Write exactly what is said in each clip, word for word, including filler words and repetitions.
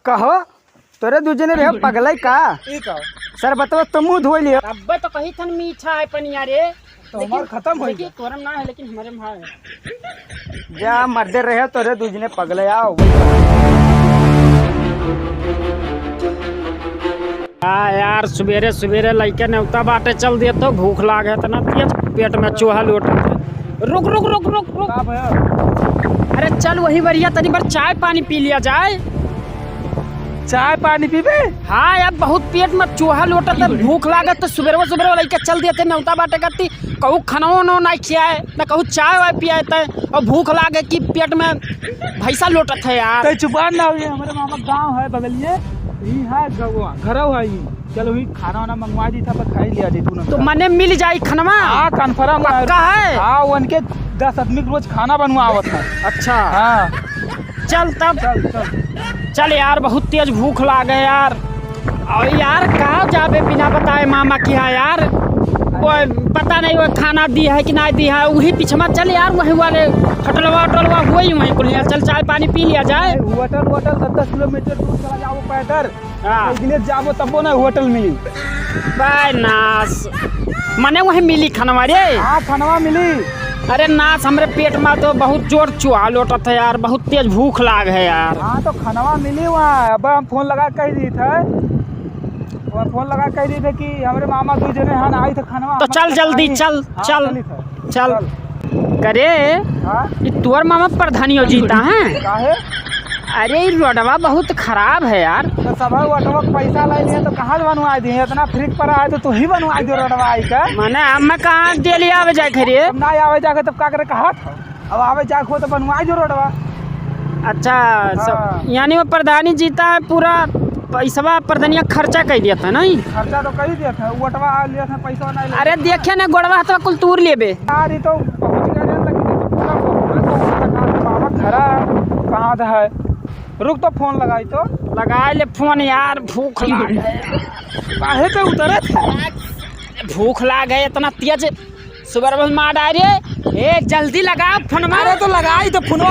कहो, तोरे दुइ जने रहे पगलई का? ई का? सरबतवा तो मुँह धोइ लियो। अब्बे तो कही थन मीठा है पनिया रे। तो हमार लेकिन खतम होइ देखिए, गया। तोरम ना है, लेकिन हमरे में है। जा मर्दे रहे, तोरे दुइ जने पगलई आओ। हाँ यार, सुबेरे सुबेरे लइके नेवता बाटे चल दिए तो भूख लागे है, इतना तेज पेट में चूहा लोटत है। रुक, रुक, रुक, रुक, रुक। का भया? अरे चल, वही बरिया तनी भर चाय पानी पी लिया जाए। चाय पानी पीबे? हाँ यार, बहुत पेट में चूहा लोटत है, भूख लागत तो सुबेरवा सुबेरवा लइके चल दिए थे नेवता बाटे करती, कहूँ खाना वाना ना खियाए, ना कहूँ चाय वाय पियाए तय, और भूख लागे कि पेट में भैंसा लोटत है यार। तय चुपान ना हुई, हमारे मामा गाँव है बगलिए, यही है गौवा, घरव है यही। चलो, वही खाना वाना मंगवा दी था, पर खाई लिया जी तू ना। तो मने मिल जाई खनवा? हाँ, confirm है। पक्का है? हाँ, उनके दस आदमी के रोज खाना बनवावत है। अच्छा। हाँ। चल तब। चल, चल। चल यार, बहुत तेज भूख लागे यार। और यार, कहाँ जाबे बिना बताए मामा की? हाँ यार, वो पता नहीं वो खाना दी है कि ना दी है। वही पीछे में चल यार, वही वाले होटलवा, होटलवा हुआ ही वहीं कुल यार। चल, चाय पानी पी लिया जाए। होटल, होटल दस दस किलोमीटर दूर चला जाओ पैदल। हाँ। इसलिए जाबो तबो ना होटल मिली। बाय नास। मने वही मिली खनवा रे? हाँ, खनवा मिली। अरे नास, हमरे पेट में तो बहुत जोर चूहा लोटत है यार, बहुत तेज भूख लाग है यार। हाँ, तो खनवा मिली वहाँ। अब हम फोन लगा के कह दी थे, वहाँ फोन लगा के कह दी थे कि हमरे मामा दुइ जने हन, आई थे खनवा, तो हमारे चल जल्दी, खाई। चल, हाँ, चल। चली थे। चल। चल। करे, हाँ? ई तोर मामा प्रधानी हो जीता है? काहे? अरे, ई रोडवा बहुत खराब है यार। तो सब है, रोडवा के पैसा ले लिए तो कहाँ से बनवा दिए? इतना फ्री पर आए तो तू ही बनवा दो रोडवा आई का। माने, अब मैं कहाँ डेली आवे जाए खरी? अब ना आवे जाके तब का करे कहा था? अब आवे जाके हो तो बनवा दो रोडवा। अच्छा, सब, हाँ। यानी वो प्रधानी जीता है, पूरा पैसवा प्रधानिया खर्चा कर दिया था, नहीं? खर्चा तो कर दिया था, वोटवा आ लिया था, पैसा नहीं ले। अरे देखे ना, गोड़वा हाथवा कुल तूर लेबे। यार, ये तो पहुंच गया रे, लेकिन ये तो पूरा बहुत बड़ा तो उसका कहाँ था, बाबा घरा कहाँ था है? रुक तो फोन लगाई तो। लगाए ले फोन यार, भूख लाग है। काहे पे उतरे थे? भूख लाग है इतना तेज। सुबह में मार डाल रे। ए, जल्दी लगा फोनवा। अरे तो लगाई तो फोनवा।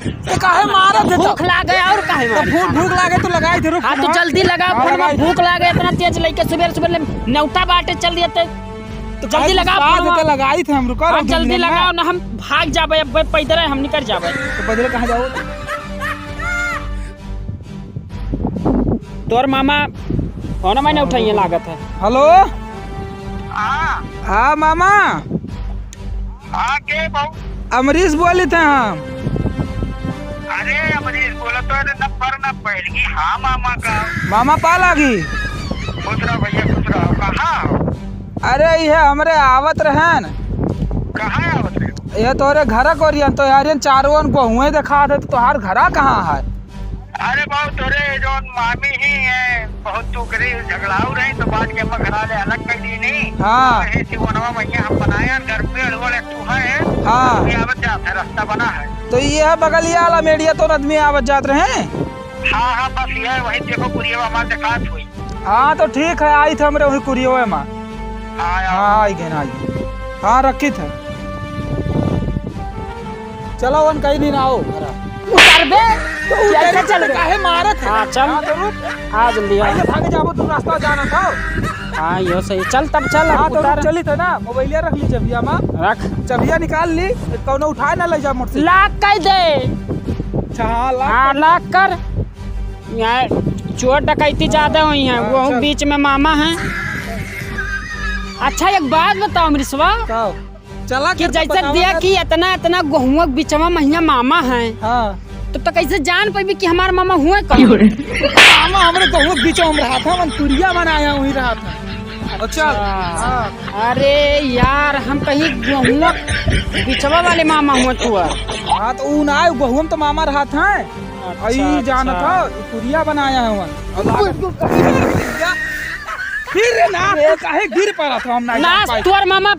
तो काहे मारत है तो? भूख लाग है और काहे तो मारी? भूख, भूख लागे तो लगाई थे, रुक हाँ, तो फोनवा। जल्दी लगा हाँ, फोनवा, लगाई। भूख लागे इतना तेज लइके सुबह सुबह ले नेवता बाटे चल दिए थे। तो जल्दी अरे लगा गुस्सा फोनवा। देते लगाई थे हम, रुका हाँ, रहो जल्दी दो मिनट लगाओ में। ना, हम भाग जाबे अब पैदल है, हम निकल जाबे। तो पैदल कहाँ जाओ? तोर मामा फोन में नहीं उठाइए लागत है। हेलो। हाँ। हाँ मामा। हाँ, के बाबू? अमरीश बोलित है हम। अरे अमरीश बोला तो, अरे नंबर ना पहल की। हाँ मामा का। मामा पा लागी। खुश रहो भैया, खुश रहो। कहाँ हो? अरे ये हमरे आवत रहन। कहाँ आवत रहे? ये तोरे घर कोरियन तो यारियन चारों ओन गोहुए देखा दे, तो तोहार घरा कहाँ है? अरे बाबू, तोरे जौन मामी ही हैं, बहुत टोकरी झगड़ाऊ रही, तो बात के हम घरा ले अलग कर दी नहीं। हाँ। तो यही सिवनवा मैया हम बनाए हैं, घर पे अड़वल एक ठो है। हाँ। ये आवत जात है, रास्ता बना है। तो ये है बगलिया वाला मेड़िया तो आदमी आवत जात रहे? हाँ, हाँ, बस ये है, वही देखो, कुरियवा हमार देखात हुई। हाँ, तो ठीक है, आई थे हमरे वही कुरियवा में। हाँ, आओ। हाँ, आई गए ना, आई गए। हाँ, रखी थे। चलो, वन कहीं नहीं ना हो। उतर बे। तो उतर कैसे बे, चल बे? काहे मारत है? हाँ, चल। हाँ, तो रुक। हाँ, जल्दी आ। पहले भागे जाबो, तू रास्ता जाना था। हाँ, यो सही। चल, तब चल, हाँ, तो उतर। रुक, चली थे ना, मोबाइलिया रख ली चबिया में। रख। चबिया निकाल ली, कौनो उठाए ना ले जा मोटरसाइकिल। लाक कह दे। अच्छा, हाँ, लाक हाँ, कर। लाक कर। यहाँ चोर डकैती ज्यादा हुई है, हाँ, वो चल। बीच में मामा है। अच्छा, एक बात बताओ अमरीशवा, का? चला कि कर तो जैसे बतावा दिया कर। कि इतना, इतना गोहुआ के बिचवा महिया मामा है, हाँ। तो, तो कैसे जान पाबी कि हमार मामा हुए कौन? मामा हमरे गोहुआ के बिचवा में रहा था, मन तुरिया बनाया वहीं रहा था। अच्छा। अच्छा। हाँ। अरे यार, हम कहीं गोहुआ के बिचवा वाले मामा हुए तू। हाँ, तो ऊ ना आए, गोहुआ में तो मामा रहा था। अच्छा, और ई जानत अच्छा। हो, ई पुरिया बनाया हुआ। और लागत फिर रे ना, तू काहे गिर पड़ा था, हम ना ना, जान पाए। तोर मामा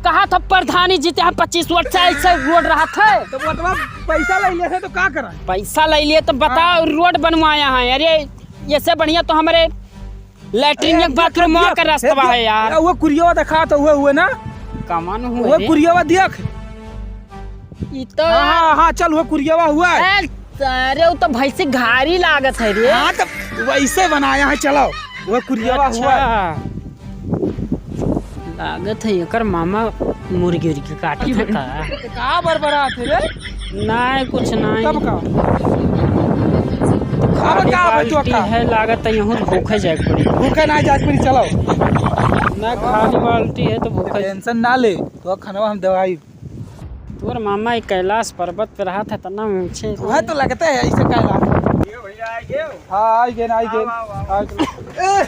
कहा था प्रधानी जीते हैं पच्चीस वोट से, ऐसे रोड रहा था। तो वोटवा पैसा ले लिए थे तो का करा? पैसा ले लिए तो बताओ, हाँ। रोड बनवाया है। अरे, ये से बढ़िया तो हमारे लैट्रिन अरे, एक बाथरूम देख, वहाँ का रास्ता देख, है यार। अरे, वो कुरियवा देखा तो हुए, हुए ना? कमन हुए वो रे? कुरियवा देख। ई तो हाँ, यार हाँ, हाँ, चल, वो कुरियवा हुआ है। ए, अरे, वो तो भैंसी घारी लागत है रे। हाँ, तो वैसे बनाया है, चलो। वो कुरियावा हुआ। अच्छा। लागत है एकर मामा मुर्गी उर्गी काटत है का? का बरबरात है रे? नाहीं, कुछ नाहीं। तब का? अब खाली का बा बाल्टी चोखा? है, लागत है यहूँ भूखे जाए के पड़ी। भूखे ना जाए के पड़ी, चलो। ना, खाली बाल्टी है तो भूखे। Tension ना ले, तो खाना हम दवाई। तोर मामा ई कैलाश पर्वत पे रहत है, तना ऊँचे। वह तो लगता है ऐसे कैलाश। हाँ, आई गेन, आई गेन। आओ, आओ, आओ। आई गेन। ए!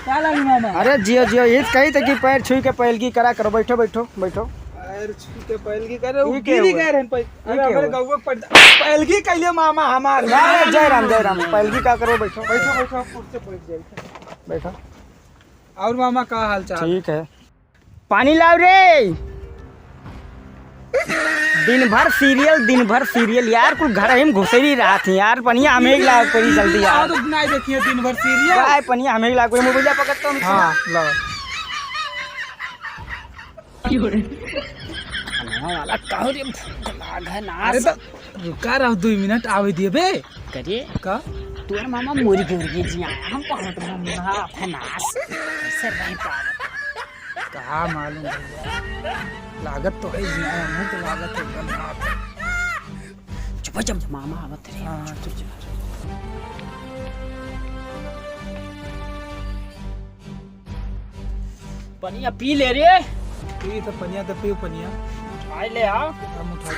का लागी मामा? अरे जियो, जियो, ये कही थे कि पैर छुई के पैलगी करा करो। बैठो, बैठो, बैठो। पैर छुई के पैलगी करे, वो ये के गिरी हुआ? गए रहन पैर। ये अरे के हमारे हुआ? गौवा पड़-, पैलगी कैले मामा हमार। अरे जय राम, जय राम। पैलगी का करो, बैठो। बैठो, बैठो, आप कुर्सी पे बैठ जाइए। बैठो। और मामा का हाल चाल? ठीक है। पानी लाव रे। दिन भर serial, दिन भर serial यार, कुल घर ही में घुसेरी रहत ही यार। पनिया हमें ही लाव पड़ी जल्दी यार। तो नहीं देखिए दिन भर serial। भाई पनिया हमें ही लाव पड़ी, मोबाइल पकड़ तो। हाँ, लाव। खाना वाला कहो रे, भूख लाग है ना। अरे तो रुका रहो, दुई मिनट आवे दिए बे। करे? का? तोर मामा मुर्गी उर्गी जिया, हम कहाँ तो हम ना फनास। कैसे रह पावे? का मालूम भैया, लागत तो है जिया, हमहू तो लागत है एकदम हाथ। चुप हो जा, मामा आवत रहे। हाँ, चुप, चुप, चुप। पनिया पी ले रे। पी तो पनिया तो पीऊ पनिया। उठाई ले आओ। हम उठा।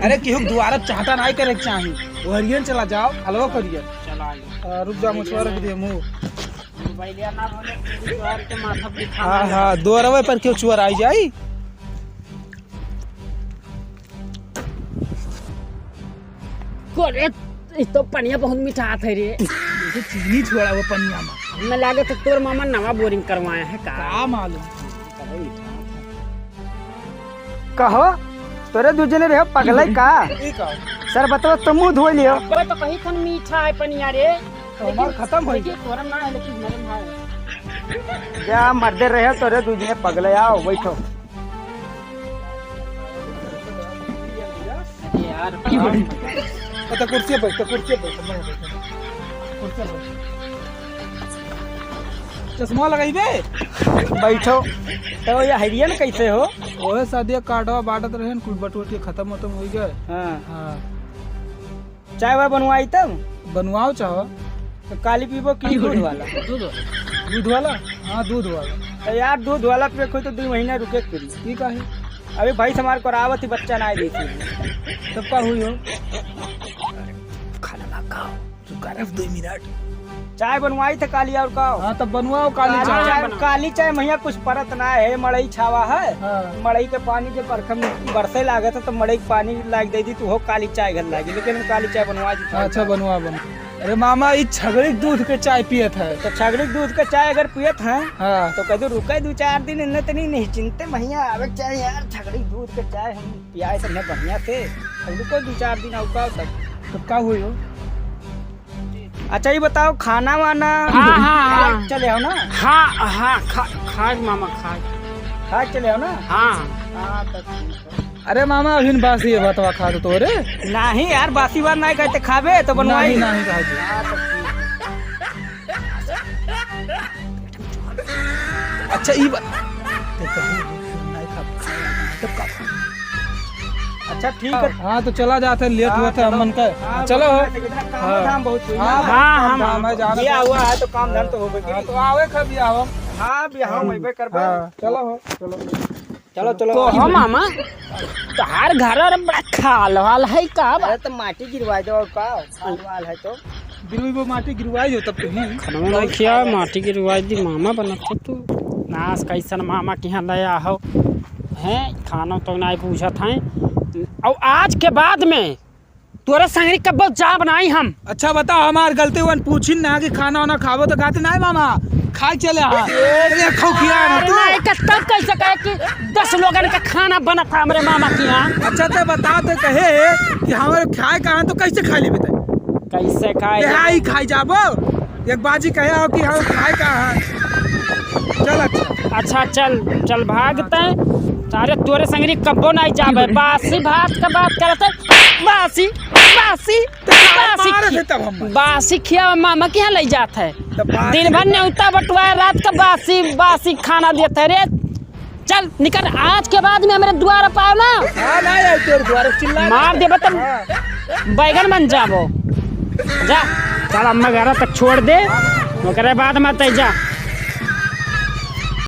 अरे केहू के दुआरा चाहता नहीं करे के चाही। ओहरियन चला जाओ, हलवा करिए। चला आइए। आ, रुक जा, मुछवा रख दिए मुंह। मोबाइलिया ना बोले, तेरी दुआर के माथा पे हाँ, हाँ, दुआरवे पर क्यों चोर आई जाई? करे, ई तो पनिया बहुत मीठा आत है रे। जैसे चीनी छोड़ा वो पनिया में। हमें लागे तो तोर मामा नवा बोरिंग करवाए हैं का? का मालूम? कहो, तोरे दू जने रहे पगलाई का? ई का? सर बताओ, तो मुंह धो लियो। अबे तो कहीं खन मीठा है पनिया रे। तो हमार लेकिन खत्म हो लेकिन गया। तोरम ना है, लेकिन नरम है। जा मर्दे रहे, तोरे दू जने पगले, आओ बैठो। अरे यार, अच्छा, कुर्सी पे बैठ, कुर्सी पे बैठ, मैं बैठ। कुर्सी पे बैठ। चश्मा लगाइबे? बैठो। तो ये हरियन कैसे हो? ओहे शादी कार्डवा बांटत रहे न, कुल बटोटिया खत्म वतम हो गए। हाँ। हाँ। चाय वाय बनवाई तब? बनवाओ चाहो। तो काली पीबो कि दूध वाला? दूध वाला। दूध वाला? हाँ, दूध वाला। तो यार, दूध वाला पे कोई तो दो महीना रुके के पड़ी। ठीक है। अभी भाई हमार करावत ही बच्चा ना देती। तब का हुई हो? खाना ना खाओ। तू करब दो मिनट। चाय बनवाई थे काली और का? हाँ, तब बनवाओ काली काली चाय। चाय, काली चाय महिया कुछ परत ना है, मड़ई छावा है। हाँ। मड़ई के पानी के बरखा में बरसे लागत है, तो मड़ई के पानी लाग दे दी, तू हो काली चाय घर लागी, लेकिन हम काली चाय बनवा दी। अच्छा, बनवा, बनवा। अरे मामा, ई छगड़ी के दूध के चाय पियत है। तो छगड़ी के दूध के चाय अगर पियत है, हाँ। तो कह दो रुके दो चार दिन, इन्ने तनी नहीं चिंते महिया आवे के चाहे यार, छगड़ी के दूध के चाय हम पियाए सब बढ़िया से। अब रुको दो चार दिन और का तब। तब का हुई हो? अच्छा, ये बताओ, खाना वाना हाँ, हाँ, हाँ। खाए चले हो ना? हाँ, हाँ, खा, खाए मामा, खाए। खाए चले हो ना? हाँ। हाँ, तो ठीक है। अरे मामा, अभी बासी है बतवा खा तो तोरे। नहीं यार, बासी बात नहीं कहते, खाबे तो बनवाई। नहीं, नहीं, खाए। हाँ, तो ठीक है। अच्छा, ई बा-, तो कहीं नहीं खा, तब का खा? अच्छा, ठीक है। हाँ, तो चला जाते, लेट हाँ, हुआ था चलो। हमन का। हाँ, चलो। बहुत काम हाँ। धाम बहुत हुई हाँ, ना। हाँ, काम हाँ, धाम है, जाना ये था। हुआ है तो काम धाम तो होबे हाँ, करी। तो आवे खा भी आवा। हाँ, भी हम हाँ। अइबे करबे। हाँ, चलो हो, चलो। चलो, चलो। तो हो मामा, तोहार घर और बड़ा खाल वाल है का बा? अरे तो माटी गिरवा दो और का? खाल वाल है तो। गिरवी वो माटी गिरवाई जो तब तो ही। खाना ना खिया, माटी गिरवाई दी, मामा बनत हो तू। नास कैसन मामा के यहाँ नया हो। हैं, खाना तो नहीं पूछत हैं। और आज के बाद में तोरे संगरी कब्बो जाब नाई हम। अच्छा बताओ, हमार गलती वन पूछिन ना कि खाना वाना खाबो तो कहते नाई मामा, खाए चले हाँ। अरे खौखिया ना अरे तू। नाई, तो तब कैसे कहे कि दस लोगन का खाना बनत है हमरे मामा के यहाँ? अच्छा तो बता तो कहे कि हमारे खाए कहाँ तो कैसे खा लेबे तै? कैसे खाए? यहाँ ही खाए जाबो। एक बाजी कहे हो कि हम खाए कहाँ? चल अच्छा। अच्छा चल, चल भागते। सारे तोरे संगरी कब्बो नाहीं जाबे। बासी भात का बात करत है। बासी, बासी, बासी मारे खी-, थे तब हम। बासी खिया मामा के यहाँ लइ जात है। तो बासी दिन भर न्योता बटवाए, रात का बासी, बासी खाना देत है रे। चल निकल, आज के बाद में हमरे दुआर पाओ ना। हाँ, ना आए तोरे दुआर, चिल्ला मार देबे तब। हाँ। बैगन बन जाबो। जा, चल अम्मा घर तक छोड़ दे, ओकरे बाद मत जा।